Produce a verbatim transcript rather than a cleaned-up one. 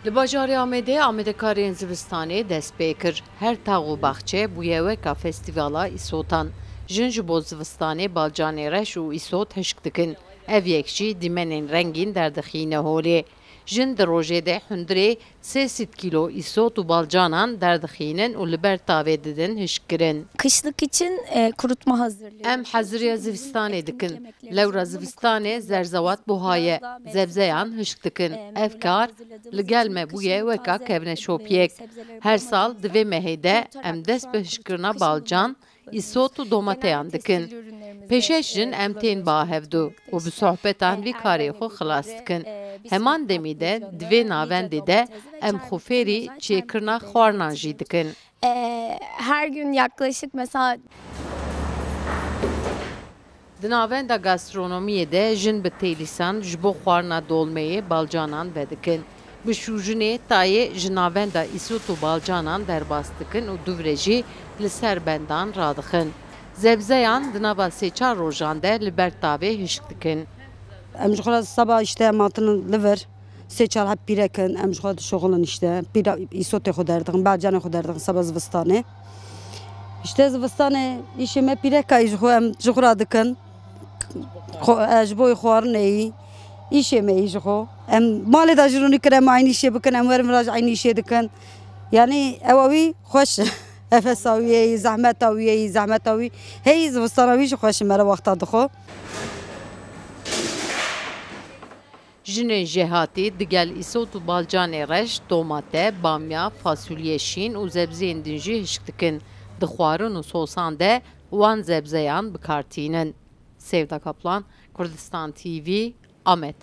Li bajarê Amedê amedekarên zivistanê dest pê kir. Her tax û baxçe bûye weka festîvala îsotan. Jin ji bo zivistanê balcanê reş û îsot hişk dikin. Ev yek jî dîmenên rengîn derdixîne holê. Jin di rojê de hundirê sê sed kîlo îsot û balcanan derdixînin û li ber tavê didin hişkkirin. Kışlık için e, kurutma hazırlıyoruz. Em heziriya zivistanê dikin. Lewra zivistanê zerzewat buha ye. Zebzeyan hişk dikin. Ev kar li gel me bûye weka kevneşopiyek. Her sal di vê mehê de em dest bi hişkkirina balcan, îsot û domateyan dikin. Pêşeş jin em tên ba hevdu û bi sohbetan vî karê xwe xilas dikin. Heman demî de di vê navendê de em xwe fêrî çêkirina xwarinan jî dikin. Ee, her gün yaklaşık mesela Di navenda gastronomiyê de jin bi têlîsan ji bo xwarina dolmeyê balcanan vedikin. Bi şûjinê tayê ji navenda îsot û balcanan derbas dikin û dûvre jî li ser bendan radixin. Zebzeyan di nava sê çar rojan de li ber tavê hişk dikin. Em ji xwe re seba îşte em hatinin li vir sê çar heb pîrek in, em ji xwe dişuxulin îşte. Pîra îsotê xwe derdixin, balcanê xwe derdixin seba zivistanê. Îşte zivistanê îşê me pîreka yî ji xwe em ji xwe re dikin. Xwe- e, Ji bo xwarinê yî, îşê me yî ji xwe. Em malê de ji rûnî kir em aynî îşê bikin, em werin vira jî aynî îşê dikin. Yanî ewa wî xweş e. Efesa wî yê, zehmeta wî yê, zehmeta wî heyî zivistana wî jî xweş e, me re wexta dixwe. Jinên jêhatî digel îsot û balcanê reş, tomate, bamya, fasulye şîn û zebzeyên din jî hişk dikin. Di xwarin û sosan de wan zebzeyan bi kar tînin. Sevda Kaplan, Kurdistan T V, Amed.